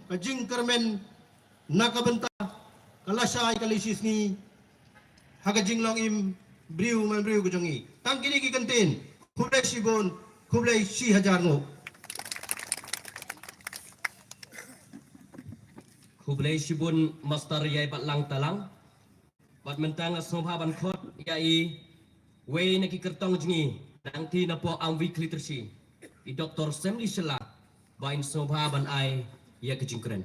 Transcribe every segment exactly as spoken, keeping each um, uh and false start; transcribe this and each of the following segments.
ka jingkyrmen na ka bynta ka lashai ka lashai sngi ha ka jinglong im briew man briew ka jong i. Tang kine ki kyntien, khublei shibun, khublei shi hajar nguh. Khublei shibun Master Yai Batlang Talang. Bad mynta nga sngewbha ban khot ïa i wei na ki kyrtong jong ngi nangti napoh Amwi Kli Tyrshi, i Doktor Semli Shylla, ba in sngewbha ban ai ïa ka jingkren.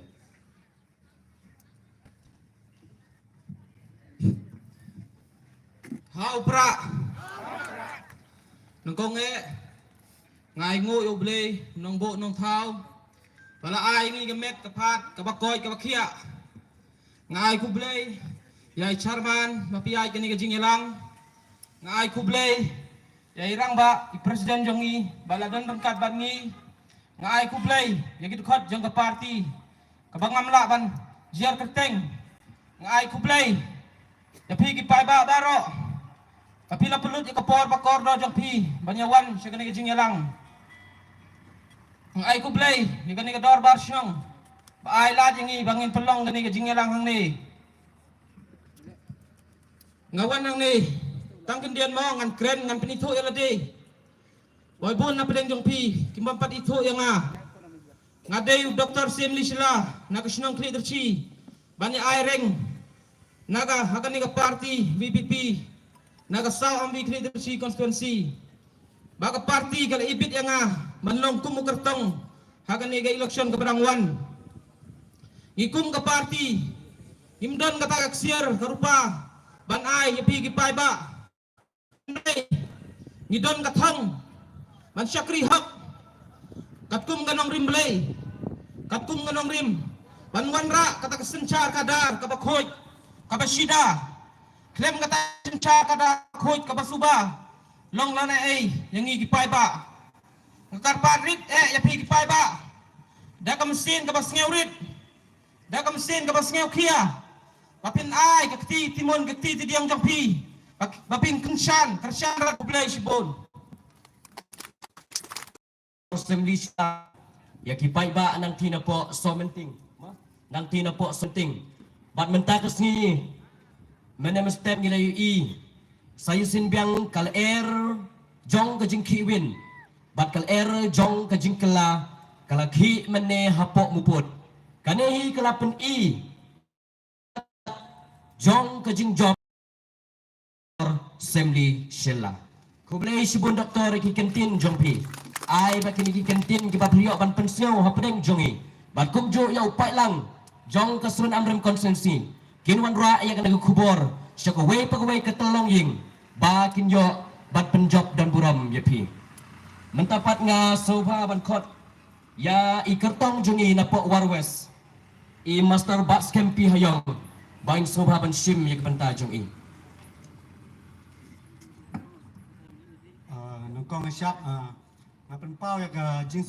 Ha u Prah. Nyngkong eh, nga ai nguh ïa U Blei Nongbuh Nongthaw ba la ai ngi ka met ka phad kaba koit kaba khiah. Nga ai khublei ïa i chairman ba phi ai kane ka jingïalang. Nga ai khublei ïa i rangbah, i president jong ngi ba la don ryngkat bad ngi. Nga ai khublei ïa ki dkhot jong ka party kaba ngam lah ban jer kyrteng. Nga ai khublei ïa phi ki paidbah baroh ba phi la pynlut ïa ka por ba kordor jong phi ban ïa wan sha kane ka jingïalang. Nga ai khublei ïa kane ka dorbar shnong ba ai lad ïa ngi ba ngin pynlong kane ka jingïalang hangne. Nga wan hangne tang khyndiat mo, ngan kren, ngan pynithuh ïa lade. Bad bun na pdeng jong phi kim bym pat ithuh ïa nga. Nga dei u Doktor Semli Shylla na ka shnong Khliehtyrshi ban ïa ai reng na ka, ha kane ka party V P P na ka South Amwi Khliehtyrshi constituency. Ba ka party ka la ibit ïa nga ban long kum u kyrtong ha kane ka election kaba dang wan. Ngi kum ka party ngim don kata ka ksiar ka rupa ban ai ïa phi ki paidbah. Ngi don ka thong ban shakri hok katkum ka nongrim Blei, katkum ka nongrim ban wanrah kata ka synshar khadar kaba khuid kaba shida. Khlem kata ka synshar khadar khuid kaba suba, long lane ei ïa ngi ki paidbah. Nga kyrpad rit eh ïa phi ki paidbah da ka mynsiem kaba sngewrit, da ka mynsiem kaba sngewkhia, ba phin ai ka kti timon ka kti tidiang jong phi, ba, ba phin kyrshan, kyrshan rat. Khublei shibun. Assembly sha ïa ki paidbah nangti napoh Sohmynting, nangti napoh Sohmynting. Bad mynta ka sngi mynne mynstep ngi la ïohi sa ïasyn biang ka lyer jong ka jingkhih win bad ka lyer jong ka jingkylla ka la khih mynne hapoh Mupud. Kane hi ka la pyni jong ka jingjop. Semli Shylla. Khublei shibun Doktor ïa ki kyntien jong phi. Ai ba kine ki kyntien kiba phi ïoh ban pynsngew hapdeng jong ngi bad kumjuh ïa u paidlang jong ka Surin Amrem constituency kin wanrah ïa kane ka khubor sha kawei pa kawei ka tyllong ïing ba kin ïoh ban pynjop don burom ïa phi. Mynta pat nga sngewbha ban khot ïa i kyrtong jong ngi napoh War West, i Master Bah Skempi Hayong, ba in sngewbha ban shim ïa ka bynta jong i. Ah, nyngkong nga shah, ah, nga pynpaw ïa ka jing,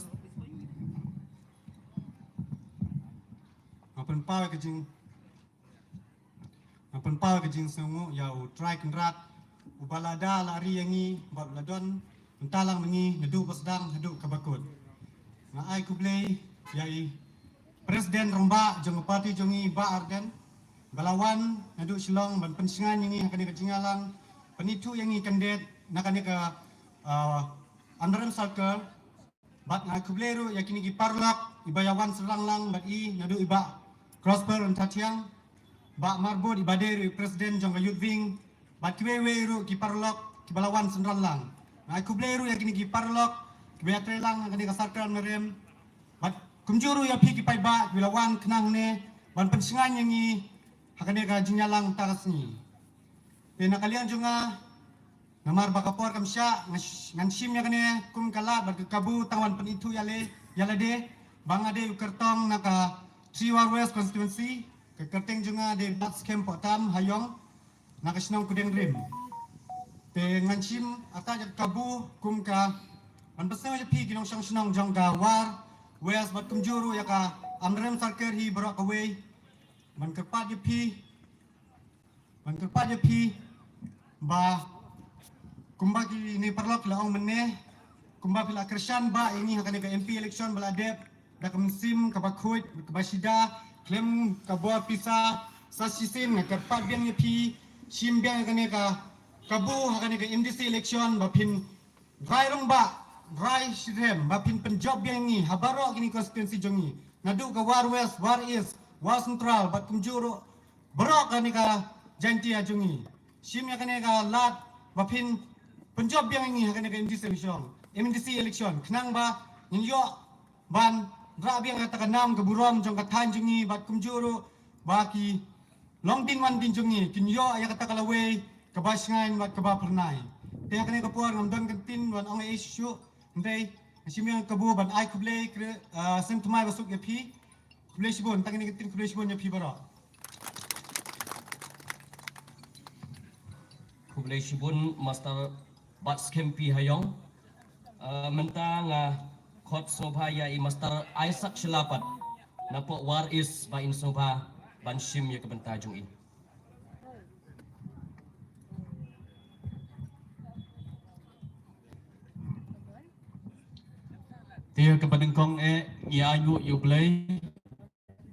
nga pynpaw ïa ka jing Nga pynpaw ka jingsngewnguh ïa U Trai Kynrad uba la da la ri ïa ngi bad la don mynta lang ma ngi naduh ba sdang haduh kaba kut. Nga ai khublei ïa i President Rangbah jong ka party jong ngi, Bah Ardent, ba la wan naduh Shillong ban pynshngaiñ ïa ngi ha kane ka jingïalang, pynithuh ïa ngi candidate na kane ka, ah, Amlarem Circle. Bad nga ai khublei ruh ïa kine ki paralok iba ïa wan synrang lang bad i, naduh i Bah Prosper Ryntathiang, Bah Marbud iba dei ruh i president jong ka Youth Wing, bad kiwei wei ruh ki paralok kiba la wan synrang lang. Nga ai khublei ruh ïa kine ki paralok kiba ïatrei lang ha kane ka circle Amlarem, bad kumjuh ruh ïa phi ki paidbah kiba la wan khnang ne ban pynshngaiñ ïa ngi ha kane ka jingïalang mynta ka sngi. Te na ka liang jong nga, namar ba ka por kam shah, nga sh-, ngan shim ïa kane kum ka lad bad ka kabu tang ban pynithuh ïa le, ïa lade, ba nga dei u kyrtong na ka Three War West constituency, ka kyrteng jong nga dei Bah Skhem Pohtam Hayong, na ka shnong Kudengrim. Te ngan shim ata ïa ka kabu kum ka ban pynsngew ïa phi ki nongshong shnong jong ka War West bad kumjuh ruh ïa ka Amlarem Circle hi baroh kawei, ban kyrpad ïa phi, ban kyrpad ïa phi ba kumba kine paralok la ong mynne, kumba phi la kyrshan ba ïa ngi ha kane ka M P election ba la dep, ka mynsiem kaba khuid kaba shida, khlem ka bor pisa. Sa shisien nga kyrpad biang ïa phi, shim biang ïa kane ka kabu ha kane ka M D C election ba phin rai rangbah, rai shitrhem, ba phin pynjop biang ngi ha baroh kine constituency jong ngi, naduh ka War West, War East, War Central bad kumjuh ruh baroh kane ka Jaintia jong ngi. Shim ïa kane ka lad ba phin pynjop biang ngi ha kane ka M D C election, M D C election, khnang ba ngin ïoh ban rah biang ïa kata ka nam ka burom jong ka thaiñ jong ngi bad kumjuh ruh ba ki longdien wandien jong ngi kin ïoh ïa kata ka lawei kaba shngaiñ bad kaba phyrnai. Te ha kane ka por ngam don ka ktien ban ong ei shuh, hynrei nga shim ïa ka kabu ban ai khublei, kre, ah, sngewthuh ba suk ïa phi. Khublei shibun, tang kine ki ktien, khublei shibun ïa phi baroh. Khublei shibun Master Batskempi Hayong. Ah, mynta nga khot sngewbha ïa i Master Isaac Shylla pat, napoh War East, ba in sngewbha ban shim ïa ka bynta jong i. Te ïa kaba nyngkong eh ngi ainguh ïa U Blei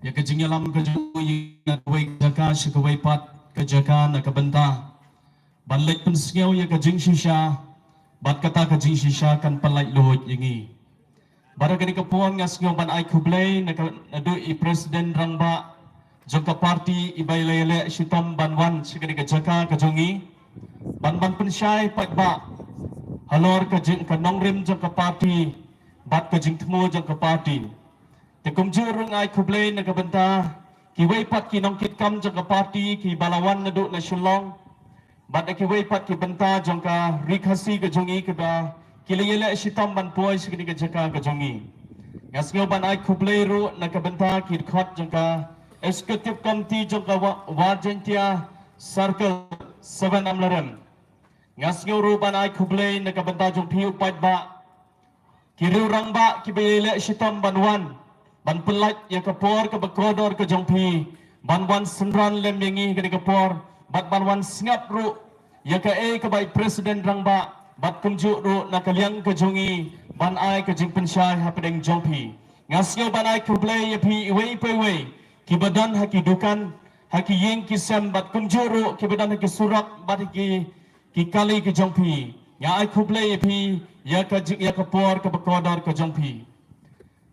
ïa ka jingïalam ka jong u ïa kawei ka jaka sha kawei pat ka jaka na ka bynta ban leit pynsngew ïa ka jingshisha, bad kata ka jingshisha kan pynlait luid ïa ngi. Bad ha kane ka por nga sngew ban ai khublei na ka, naduh i President Rangbah jong ka party iba la ïaleh shitom ban wan sha kane ka jaka ka jong ngi ban, ban pynshai paidbah halor ka jing, ka nongrim jong ka party bad ka jingthmu jong ka party. Te kumjuh ruh nga ai khublei na ka bynta kiwei pat ki nongkitkam jong ka party kiba la wan naduh na Shillong, bad na kiwei pat ki bynta jong ka Ri Khasi ka jong ngi kiba ki la ïaleh shitom ban poi sha kane ka jaka ka jong ngi. Nga sngew ban ai khublei ruh na ka bynta ki dkhot jong ka Executive Committee jong ka Wa-, War Jaintia Circle seven Amlarem. Nga sngew ruh ban ai khublei na ka bynta jong phi u paidbah, ki riew rangbah kiba ïaleh shitom ban wan ban pynlait ïa ka por kaba kordor ka jong phi ban wan synran lem ïa ngi ha kane ka por, bad ban wan sngap ruh ïa kaei kaba i President Rangbah bad kumjuh ruh na ka liang ka jong ngi ban ai ka jingpynshai hapdeng jong phi. Nga sngew ban ai khublei ïa phi iwei pa iwei kiba don ha ki dukan, ha ki ïing ki sem bad kumjuh ruh kiba don ha ki surok bad ha ki ki kali ki jong phi. Nga ai khublei ïa phi ïa ka jing, ïa ka por kaba kordor ka jong phi.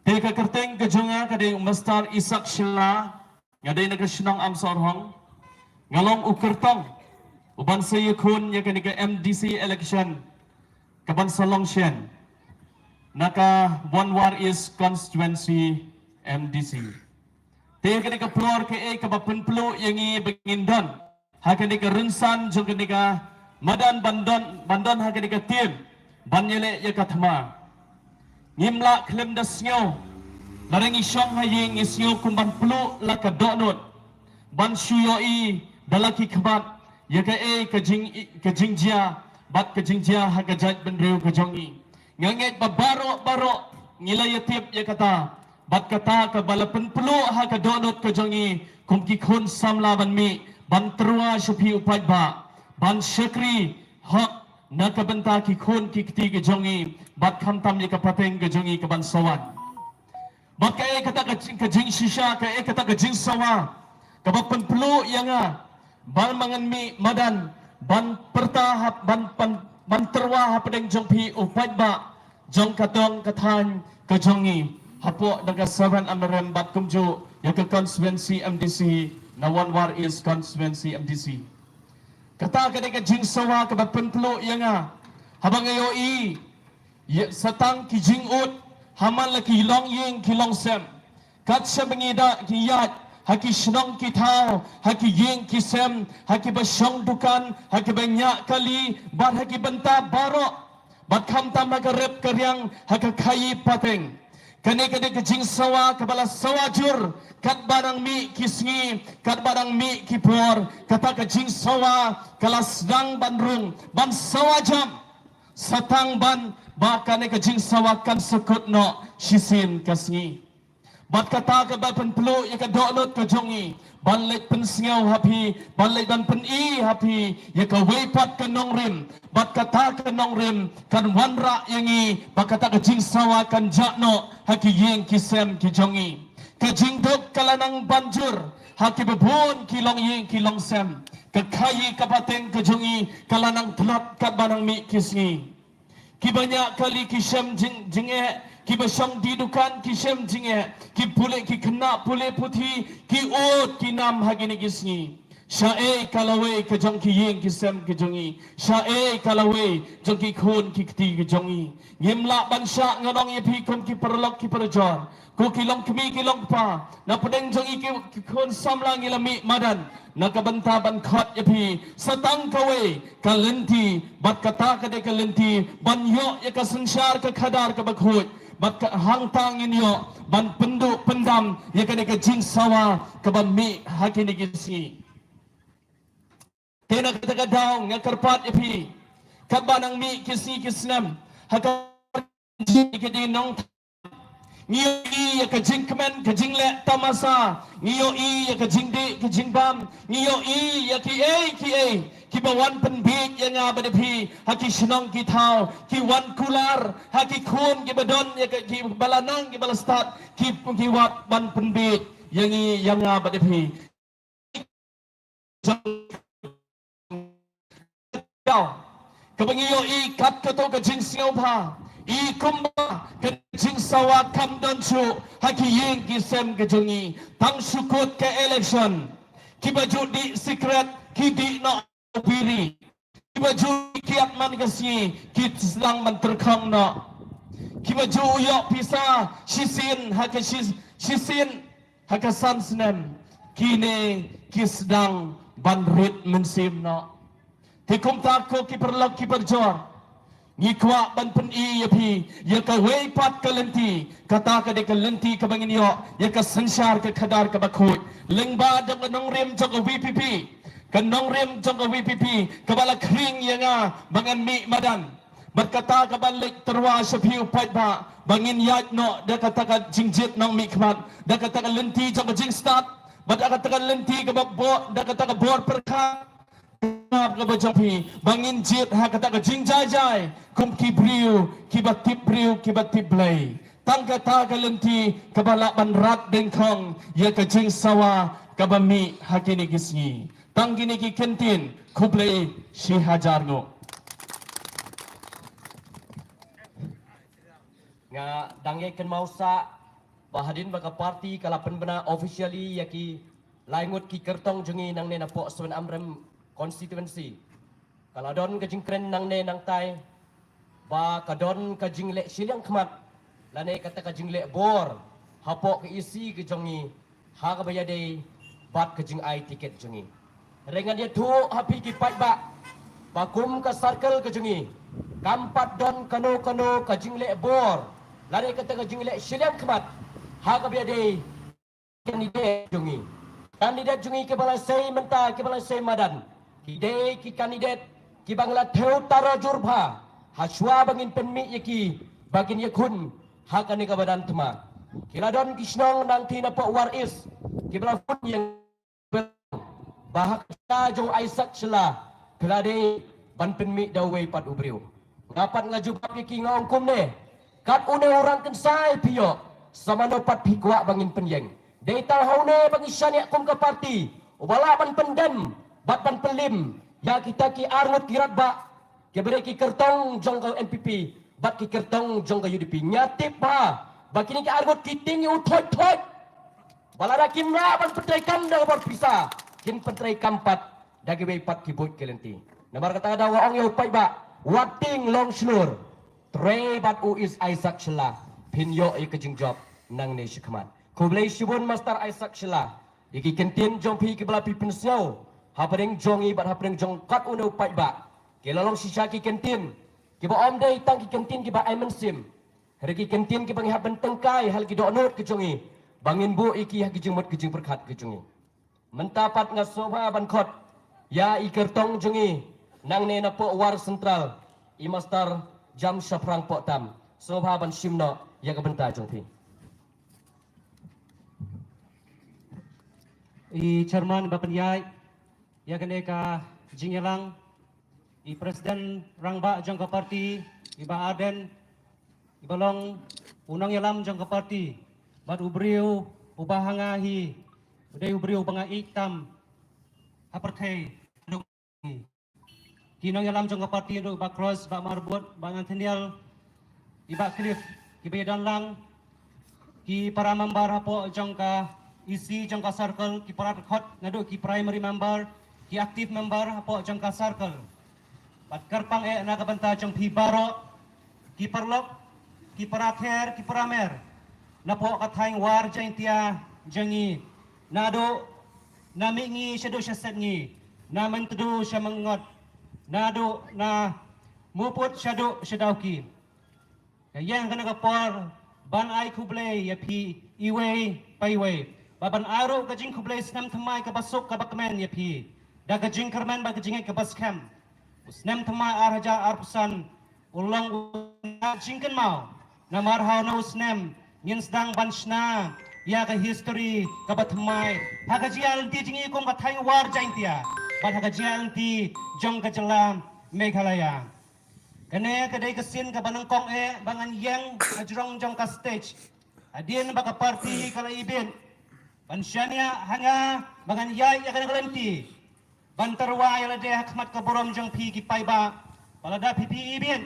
Te ka kyrteng ka jong nga ka dei Master Isaac Shylla, nga dei na ka shnong Amsarhong. Nga long u kyrtong uban sa ïakhun ïa kane ka M D C election kaban sa long shen na ka One War East Constituency M D C. Te kane ka por kaei kaba pynpluh ïa ngi ba ngin don ha kane ka rynsan jong kane ka madan ban don, ban don ha kane ka team ban ïaleh ïa ka thma. Ngim lah khlem da sngew, lada ngi shong ha ïing ngi sngew kum ban pluh la ka dohnud ban shu ïohi da la ki khmat ïa kaei ka jing, ka jingjia bad ka jingjia ha ka jaitbynriew ka jong ngi. Nga ngeit ba baroh baroh ngi la ïatip ïa kata bad kata kaba la pynpluh ha ka dohnud ka jong ngi kum ki khun samla ban mih ban tyrwa sha phi u paidbah ban shakri hok na ka bynta ki khun ki kti ka jong ngi bad khamtam ïa ka pateng ka jong ngi kaban sa wan. Bad kaei kata ka jing, ka jingshisha, kaei kata ka jingsawa kaba pynpluh ïa nga ban ma ngan mih madan ban pyrta hap, ban, ban, ban tyrwa hapdeng jong phi u paidbah jong ka dong ka thaiñ ka jong ngi hapoh da ka seven Amlarem bad kumjuh ïa ka constituency M D C, na One War East constituency M D C. Kata ka dei ka jingsawa kaba pynpluh ïa nga haba nga ïohi ïa, sa tang ki jingud ha man la ki longïing ki longsem. Kat shaba ngi da ki ïaid ha ki shnong ki thaw, ha ki ïing ki sem, ha kiba shong dukan, ha kiba ñiah kali bad ha ki bynta baroh, bad khamtam ha ka rep ka riang, ha ka khaïi pateng. Kane ka dei ka jingsawa kaba la sawa jur katba dang mih ki sngi, katba dang mih ki por. Kata ka jingsawa ka la sdang ban rung, ban sawa jam. Sa tang ban ba kane ka jingsawa kan sa kut noh shisien ka sngi. Bad kata kaba pynpluh ïa ka dohnud ka jong ngi ban leit pynsngew ha phi, ban leit ban pyni ha phi ïa kawei pat ka nongrim. Bad kata ka nongrim kan wanrah ïa ngi, bad kata ka jingsawa kan jah noh ha ki ïing ki sem ki jong ngi. Ka jingduk ka la nang ban jur ha kiba bun ki longïing ki longsem. Ka khaïi ka pateng ka jong ngi ka la nang tlot katba nang mih ki sngi. Kiba ñiah kali ki shem jing, jingeh, kiba shong die dukan ki shem jingeh, ki pule, ki khynnah pule puthi ki ud ki nam ha kine ki sngi. Shaei ka lawei ka jong ki ïing ki sem ki jong ngi? Shaei ka lawei jong ki khun ki kti ki jong ngi? Ngim lah ban shah, nga ong ïa phi kum ki paralok ki parajor, ko ki longkmie ki longkpa, na pdeng jong ngi ki, ki khun samla ngi la mih madan na ka bynta ban khot ïa phi sa tang kawei ka lynti, bad kata ka dei ka lynti ban ïoh ïa ka synshar ka khadar kaba khuid, bad ka hangta ngin ïoh ban pynduh pyndam ïa kane ka jingsawa kaba mih ha kine ki sngi. Te na kata ka daw nga kyrpad ïa phi, katba nang mih ki sngi ki snem ha ka jingkit nongthaw, ngi ïohi ïa ka jingkmen ka jingleh tamasa, ngi ïohi ïa ka jingdih ka jingbam, ngi ïohi ïa kiei kiei kiba wan pynbiej ïa nga bad ïa phi ha ki shnong ki thaw, ki wan kular ha ki khun kiba don ïa ka, kiba la nang kiba la stad, ki, ki wad ban pynbiej ïa ngi, ïa nga bad ïa phi. Kaba ngi ïohi kat kato ka jingsngewbha, i kumba ka jingsawa kam don shuh ha ki ïing ki sem ka jong ngi. Tang shu kut ka election, kiba ju dih sikret ki dih noh biri, kiba ju kiad man ka sngi ki sdang ban tyrkhong noh, kiba ju ïoh pisa shisien ha ka shi, shisien ha ka san snem, kine ki sdang ban rit mynsiem noh. Te kumta ko ki paralok ki parajor, ngi kwah ban pyni ïa phi ïa kawei pat ka lynti, kata ka dei ka lynti kaba ngin ïoh ïa ka synshar ka khadar kaba khuid lyngba jong ka nongrim jong ka V P P. Ka nongrim jong ka V P P kaba la khring ïa nga ba ngan mih madan. Bad kata kaba leit tyrwa sha phi u paidbah, ba ngin ïaid noh da kata ka jingjied nongmihkhmat, da kata ka lynti jong ka jingstad, bad da kata ka lynti kaba bor, da kata ka bor pyrkhat kaba jong phi, ba ngin jied ha kata ka jingjai jai kum ki briew kiba tip briew kiba tip Blei. Tang kata ka lynti kaba lah ban rat dyngkhong ïa ka jingsawa kaba mih ha kine ki sngi. Tang kine ki kyntien, khublei shi hajar nguh. Nga dang ïai kynmaw sah ba hadien ba ka party ka la pynbna officially ïa ki lai ngut ki kyrtong jong ngi nangne napoh Seven Amrem constituency, ka la don ka jingkren nangne nangtai ba ka don ka jingleh shiliang khmat lane kata ka jingleh bor hapoh ka E C ka jong ngi ha kaba ïadei bad ka jingai tiket jong ngi. Hynrei ngan ïathuh ha phi ki paidbah ba kum ka circle ka jong ngi kam pat don kano kano ka jingleh bor lane kata ka jingleh shiliang khmat ha kaba ïadei candidate jong ngi. Candidate jong ngi kiba la sei mynta, kiba la sei madan, ki dei ki candidate kiba ngi la thew taro jur bha ha shuwa ba ngin pynmih ïa ki ba kin ïakhun ha kane kaba dang thma. Ki la don ki shnong nangtei napoh War East kiba la khun ïa ba ha ka jaka jong Isaac Shylla ka la dei ban pynmih da uwei pat u briew. Nga pat nga jubab ïa ki, nga ong kumne, kat une u rangkynsai phi ïoh, sa mano pat phi kwah ba ngin pynïeng? Dei tang ha une ba ngi shaniah kum ka party uba lah ban pyndem bad ban pynlim ïa kita ki arngut ki rangbah kiba dei ki kyrtong jong ka N P P bad ki kyrtong jong ka U D P. Nga tip bha ba kine ki arngut ki tieng ïa u thoit thoit. Ba lada kim lah ban pyntreikam da ka bor pisa, kin pyntreikam pat da kiwei pat ki buit ki lynti. Namar kata ka daw nga ong ïa u paidbah, wat tieng long shlur, trei bad u Isaac Shylla, phin ïoh ïa ka jingjop nangne shakhmat. Khublei shibun Master Isaac Shylla ïa ki kyntien jong phi kiba la phi pynsngew hapdeng jong ngi bad hapdeng jong kat une u paidbah. Ki la long shisha ki kyntien kiba ym dei tang ki kyntien kiba ai mynsiem, hynrei ki kyntien kiba ngi hap ban tyngkai ha la ki dohnud ki jong ngi ba ngin buh ïa ki ha ki jingmut ki jingpyrkhat ki jong ngi. Mynta pat nga sngewbha ban khot ïa i kyrtong jong ngi nangne napoh War Central, i Master Jam Shaphrang Pohtam. Sngewbha ban shim noh ïa ka bynta jong phi. I chairman ba pynïaid ïa kane ka jingïalang, i president rangbah jong ka party, i Bah Ardent, i ba long u nongïalam jong ka party, bad u briew uba ha nga hi u dei u briew ba nga ïeit tam ha pyrthei. Ki nongïalam jong ka party, ruh Bah Cross, Bah Marbud, Bah Nathaniel, i Bah Cliff, ki ba ïadon lang, ki para member hapoh jong ka E C jong ka circle, ki para dkhot naduh ki primary member, ki active member hapoh jong ka circle. Bad kyrpang eh na ka bynta jong phi baroh, ki paralok, ki para kher, ki para mer, napoh ka thaiñ War Jaintia jong ngi, naduh na mihngi shaduh sha sepngi, na Myntdu sha Mangod, naduh na Mawpud shaduh sha Dawki. Ka ïeng kane ka por ban ai khublei ïa phi iwei pa iwei, bad ban ai ruh ka jingkhublei snem thymmai kaba suk kaba kmen ïa phi da ka jingkyrmen bad ka jingngeit kaba skhem. U snem thymmai ar hajar arphew san u long u jingkynmaw, namar ha uno u snem ngin sdang ban shna ïa ka history kaba thymmai ha ka jingïaid lynti jong ngi kum ka thaiñ War Jaintia bad ha ka jingïaid lynti jong ka jylla Meghalaya. Kane ka dei ka sien kaba nyngkong eh ba ngan ïeng ha jrong jong ka stage hadien ba ka party ka la ibit ban shaniah ha nga ba ngan ïaid ïa kane ka lynti ban tyrwa ïa lade ha khmat ka burom jong phi ki paidbah. Ba lada phi phi ibit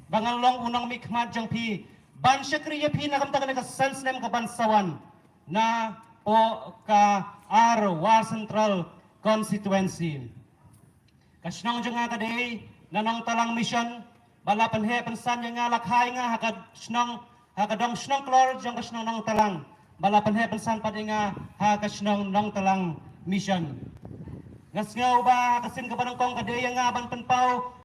ba ngan long u nongmihkhmat jong phi ban shakri ïa phi na ka bynta kane ka san snem ka ban sa wan napoh ka War Central Constituency. Ka shnong jong nga ka dei na Nongtalang Mission, ba la pynheh pynsan ïa nga, la kha ïa nga ha ka shnong, ha ka dong shnong klor jong ka shnong Nongtalang, ba la pynheh pynsan pat ïa nga ha ka shnong Nongtalang Mission. Nga sngew ba ka sien kaba nyngkong ka dei ïa nga ban pynpaw